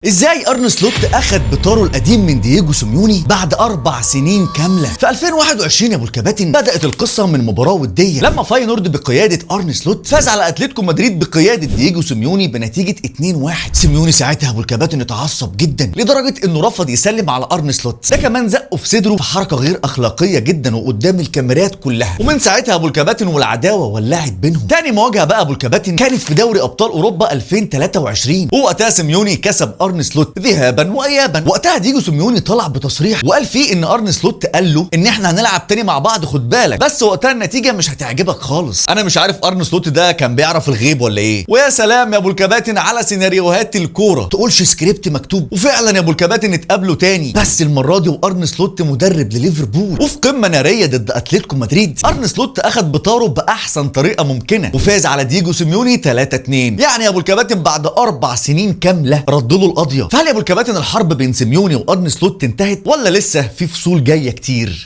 ازاي ارن سلوت اخد بطاره القديم من دييجو سيميوني بعد 4 سنين كاملة؟ في 2021 يا ابو الكباتن بدات القصة من مباراة وديه لما فاينورد بقيادة ارن سلوت فاز على اتلتيكو مدريد بقيادة دييجو سيميوني بنتيجة 2-1. سيميوني ساعتها ابو الكباتن اتعصب جدا لدرجة انه رفض يسلم على ارن سلوت، ده كمان زقه في صدره في حركة غير اخلاقية جدا وقدام الكاميرات كلها. ومن ساعتها ابو الكباتن والعداوة ولعت بينهم. تاني مواجهة بقى ابو الكباتن كانت في دوري ابطال اوروبا 2023، ووقتها سيميوني كسب ارن سلوت ذهابا وايابا. وقتها دييجو سيميوني طلع بتصريح وقال فيه ان ارن سلوت قال له ان احنا هنلعب تاني مع بعض، خد بالك، بس وقتها النتيجة مش هتعجبك خالص. انا مش عارف ارن سلوت ده كان بيعرف الغيب ولا ايه. ويا سلام يا ابو الكباتن على سيناريوهات الكورة، تقولش سكريبت مكتوب. وفعلا يا ابو الكباتن اتقابلوا تاني، بس المرة دي وارن سلوت مدرب لليفربول، وفي قمة نارية ضد اتلتيكو مدريد ارن سلوت اخد بطاره باحسن طريقه ممكنة وفاز على دييجو سيميوني 3-2. يعني يا ابو الكباتن بعد 4 سنين كاملة ردوا له القضية. فهل يا ابو الكباتن الحرب بين سيميوني وارن سلوت انتهت ولا لسه في فصول جاية كتير؟